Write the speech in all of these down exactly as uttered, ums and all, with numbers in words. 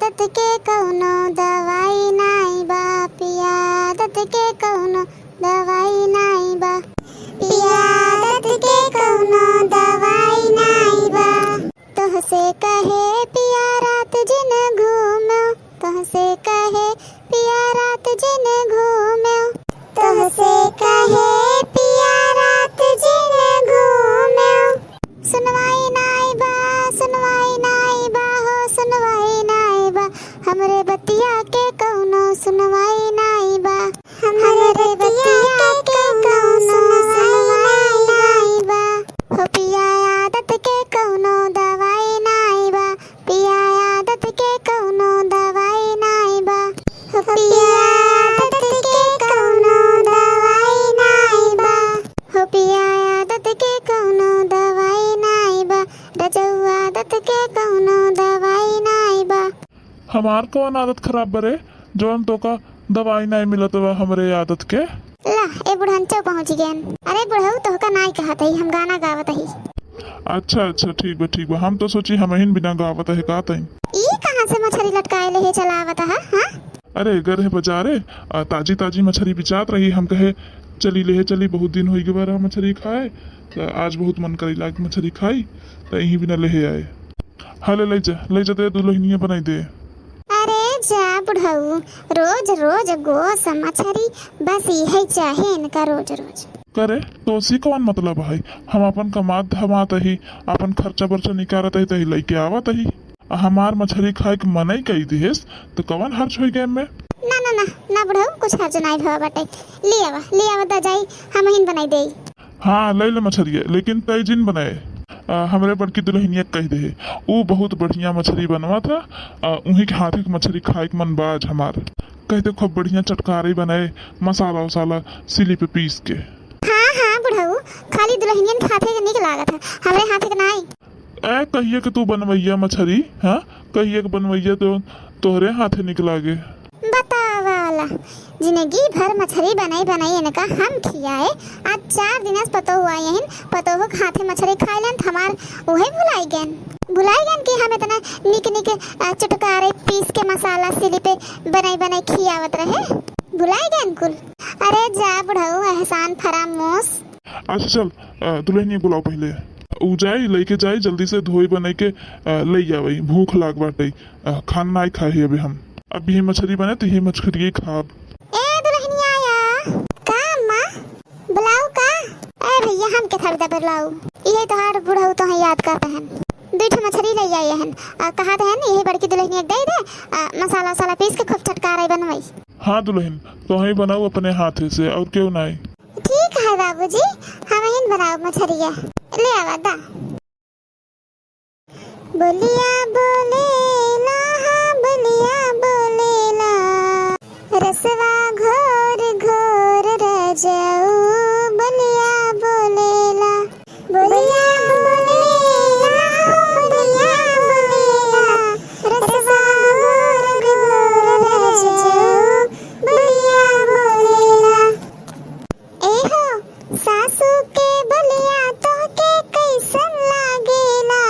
आदत के कौनो दवाई नाई बा, पिया आदत के कौनो दवाई नाई बा। पिया आदत के कौनो दवाई नाई बा। तोहसे कहे पिया रात जिन घूम्यो, तोहसे कहे पिया रात जिन घूम्यो, तोहसे कहे पिया रात जिन घूम्यो। सुनवाई नाई बा, सुनवाई नाई बा हो, सुनवाई नाई बा। हमरे बतिया के कौनो सुनवाई नाई बा, हमरे बतिया के कौनो सुनवाई नाई बा। हो पिया आदत के कौनो दवाई नाई बा, पिया आदत के कौनो दवाई नाई बा। हो पिया आदत के कौनो दवाई नाई बा। हो पिया आदत के कौनो दवाई नाई बा। रजऊ आदत के कौनो दवाई नाई बा। हमार कौन आदत खराब बरे, जौन तोका दवाई नाई मिलत बा हमरे आदत के? ला, ए बुढ़ंचो पहुँच गएन। अरे बुढ़ऊ, तोहका नाई कहत हई, हम गाना गावत हई। अच्छा, अच्छा, ठीक बा, ठीक बा। हम तो सोची हमहिन बिना गावत है का तई। ई कहाँ से मछरी लटकाए लेहे चला आवत ह, हाँ? अरे, गए रहे बजारे, आ, ताजी ताजी मछरी बिचात रही, हम कहे चली लेहे चली, बहुत दिन होई गवा रहा मछरी खाए, त आज बहुत मन करी लाग मछरी खाई, त यहीं बिना लेहे आए। हले, लई जा, लई जा दे, दुलहिनिया बनाई दे। अरे जा बुढ़ऊ, रोज रोज गोस मछरी, बस इहे चाहे इनका रोज रोज। करे, तोसी कौन मतलब है? हम अपन कमात धमात ही, अपन खर्चा बर्चा निकारत ही, तही लइके आवत ही। आ हमार मछरी खाए के मनई कई दिहेस, तो कवन हर्ज होई गए में? ना, ना, ना, ना बुढ़ऊ, कुछ हर्ज नाई भवा बाटे। ले आवा, ले आवा दा जाई, हमहिन बनाई देई। हाँ, ले ले मछरिया, लेकिन तय जिन बनाए। आ, हमरे बड़की दुलहिनिया के कह दे, ऊ बहुत बढ़िया मछरी बनवा था। आ, उहीं के हाथे के मछरी खाए के मन बा आज हमार। कह दे खूब बढ़िया चटकारे बनाए, मसाला उसाला सिली पे पीस के। हाँ, हाँ बुढ़ऊ, खाली दुलहिनियन के हाथे के निक लागत है, हमरे हाथे के नाई। ए, कहिए के तू बनवैया मछरी, हाँ? कहिए के बनवैया तो तोहरे हाथे निक लागे। बतावाला, जिंदगी भर मछरी बनाई बनाई इनका हम खियाए, आज चार दिन से पतोहू आई हन, पतोहू के हाथे मछरी खाए लेन, त हमार उहे भुलाई गएन। भुलाई गएन कि हम इतना निक निक, आ, चुटकारे पीस के मसाला सिली पे बनाई बनाई खियावत रहे। भुलाई गएन कुल। अरे जा बुढ़ऊ एहसान फरामोश। अच्छा चल, अ, दुलहिनिया बुलाओ पहिले। ऊ जाई, लइके जाई, जल्दी से धोई बनाई के, अ, लई आवई। भूख लाग बाटे, अ, खाना नाई खाए ही अबे हम। अभी ही मछरी बने त ही मछरिये खाब। ए दुलहिनिया आया। का अम्मा? बुलाऊ का? ए भैया, हम के थोड़ी दा बुलाऊ। इहे तोहार बुढ़ऊ तोहे याद करत हन। दुई ठो मछरी लई आए हन। आ, कहत हन, इहे बड़की दुलहिनिया के दे दे, आ, मसाला उसाला पीस के खूब चटकारे बनवाई। हाँ दुलहिन, तोहई बनाऊ अपने हाथे से, और केहू नाई। ठीक है बाबूजी, हमहिन बनाऊ मछरिया। ले आवा दा। बोलिया बोलेला, हाँ बोलिया बोलेला, रसवा घोर घोर रजऊ बोलिया बोलेला। बोलिया बोलेला, बोलिया बोलेला, रसवा घोर घोर रजऊ बोलिया बोलेला। ए हो, सासू के बोलिया तोहके कैसन लागेला?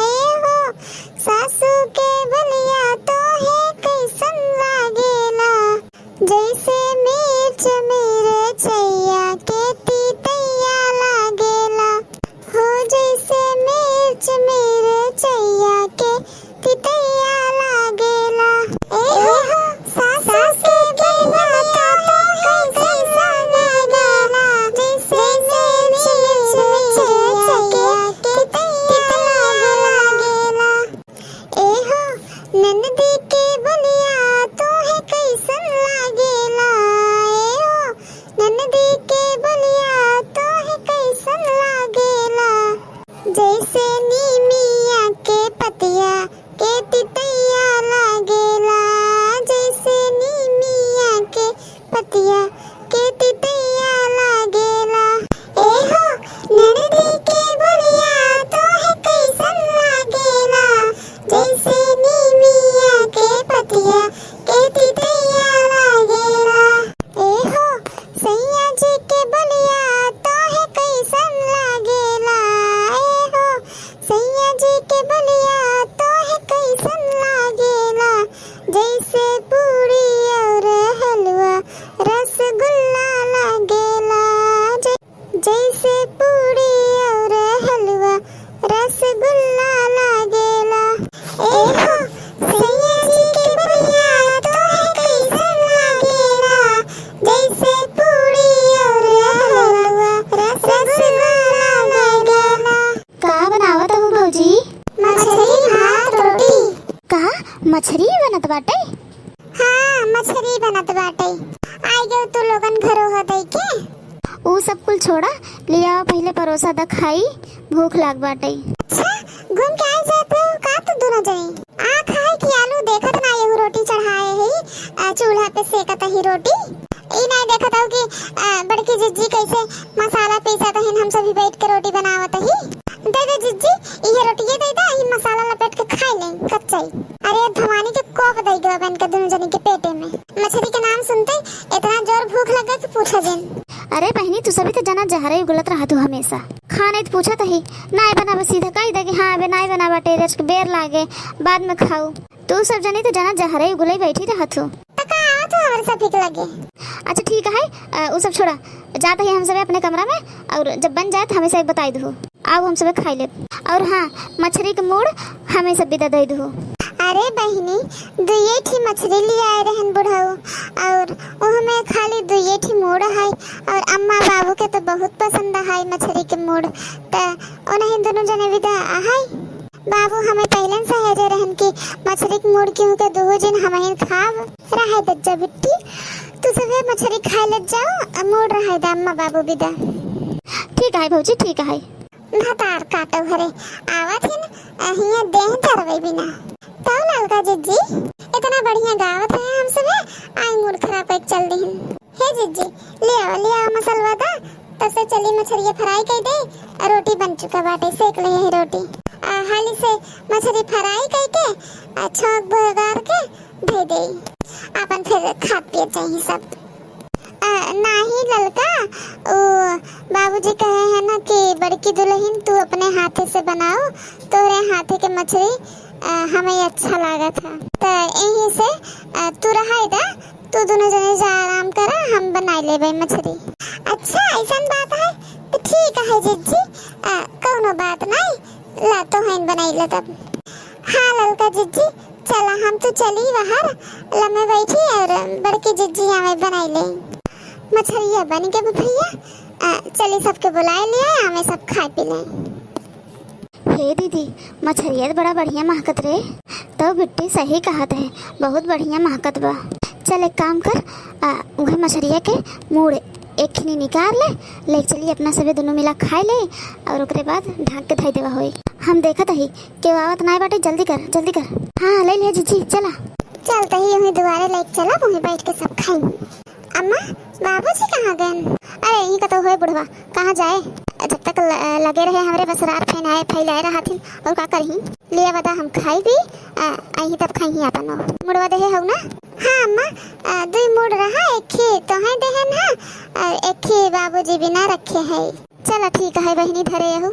ए हो, सासू के बोलिया तोहे कैसन लागेला? जैसे मिर्च मिर्चैया के तीतैया लागेला, हो जैसे मिर्च मिर्चैया के तीतैया लागेला। ए हो, सास के बोलिया तोहे कैसन लागेला? जैसे मिर्च मिर्चैया के तीतैया लागेला। ए हो, ननदी के बोलिया तोहे कैसन लागेला? ए हो, ननदी के बोलिया तोहे कैसन लागेला? जैसे नीमिया के पतिया के तितैया लागेला, जैसे नीमिया के पतिया के तितैया लागेला। ए हो, ननदी के बोलिया तोहे कैसन लागेला? जैसे नीमिया के ए हो, सैया जी के बलिया तोहे कैसन लागेला? जैसे पूरी और हलवा, रसगुल्ला लागेला। का बनावत हऊ भौजी? मछरी भात रोटी। का मछरी बनत बाटे? हाँ, मछरी बनत बाटे। आइ गयो तू लोगन घरो हो दई के। ऊ सब कुल छोड़ा, लियावा पहिले परोसा द खाई, भूख लाग बाटे। अच्छा, घूम के आइ जात हो का तू दुनो जनी? आँख है कि आलू देखत ना, एहू रोटी चढ़ाए है, आ, चूल्हा पे सेकत ही रोटी। ई नाहीं देखत हऊ कि, आ, बड़की जिज्जी कैसे मसाला पीसत हईन, हम सभी बैठ के रोटी बनावत ही। दे दे जिज्जी, इहे रोटिये दे दे, ई मसाला लपेट के खाई लें, कच्चा ही। अरे भवानी के कोप दे गवा बन के दुनो जनी के पेटे में। मछरी के नाम सुनते इतना जोर भूख लग गया कि पूछा जिन। अरे बहिनी, तू सभी तो जना जहरे उगलत रहत हो हमेशा। खा नहीं तो पूछत ही, नाय बना बस सीधा कही दे कि हाँ, अबे नाय बना बाटे, रेस्ट के बेर लागे, बाद में खाऊ। तू सब जनी तो जना जहरे उगले बैठी रहत हो। तो का आवत हो हमरे सभी के लगे? अच्छा ठीक है, अ, उ सब छोड़ा, जात ही हम सभी अपने कमरा में, और जब बन जाए तो हमें से एक बताई दू। आउ हम सबे खाई लेब। और हाँ, मछरी के मूड़ हमें सब बिदा दे दू। अरे बहिनी, दुइये ठी मछरी ले आए रहन बुढ़ऊ, और ओहमे खाली दुइये ठी मूड़ है, और अम्मा बाबू के तो बहुत पसंद है मछरी के मूड़, त ओनही दुनू जने बिदा है। बाबू हमें पहले से हेजे रहन कि मछरी के मूड़ क्यों के दुहू जिन हमहिन खाब। रहे दज्जा बिट्टी, तू सबे मछरी खाए लग जाओ, मूड़ रहे दा अम्मा बाबू बिदा। ठीक है भौजी, ठीक है। भतार काटो हरे, आवत हिन, अहिया देह धरवे बिना। तौ ललका जिज्जी, इतना बढ़िया गावत है हम सबे, आई मूड खराब करके चल दिहिन। हे जिज्जी, ले आवा, ले आवा मसलवा दा, तब से चली मछरिया फ्राई कर दे, आ रोटी बन चुका बाटे, सेक ले है रोटी। आ, हाली से मछरी फ्राई करके, आ, छौंक बघार के, दे दे, आपन फिर खात पियत जाई सब। अ, नाही ललका, ओ बाबूजी कहे हैं ना कि बड़की दुल्हन तू अपने हाथे से बनाओ, तोहरे हाथे के मछरी, अ, हमें अच्छा लागत है। त यही से, अ, तू रहाई दा, तू दोनों जने जा आराम करा, हम बनाई लेबे मछरी। अच्छा, ऐसन बात है, तो ठीक है जिज्जी, अ, कौनो बात नहीं, ला तो हईन बनाई ले तब। हाँ ललका जिज्जी, चला हम तो चली बाहर, लम्मे बैठी और बड़की जिज्जी आवे बनाई ले। मछरिया बन के भैया, आ, चली सबके बुलाए लिया, आवे सब खाए पी ले। हे दीदी, मछरिया तो बड़ा बढ़िया महकत रे। तो बिट्टी सही कहत है, बहुत बढ़िया महकत बा। चल एक काम कर, आ, उहे मछरिया के मूड़ एक खिनी निकाल ले, ले चली अपना सबे दोनों मिला खाए ले और ओकरे बाद ढाँक के धई देवा होई। हम देखत हई केहू आवत नाय बाटे, जल्दी कर, जल्दी कर। हाँ, ले ले जिज्जी, चला। चलते ही वहीं दुआरे लेके चला, वहीं बैठ के सब खाई। अम्मा, बाबूजी कहाँ गए? अरे यहीं कतौ होए बुढ़वा, कहाँ जाए? जब तक ल-, लगे रहे हमरे बसरार फैलाए, फैलाए रहथिन, और का करही? लिया बदा हम खाई भी, आ, अहीं तब खाई ही आपन हो। मुड़वा देहे हऊ ना? हाँ अम्मा, आ, दुई मुड़ रहा, एक ही तोहे देहे ना, आ, एक ही बाबूजी बिना रखे है। चला ठीक है बहिनी, धरे यहू।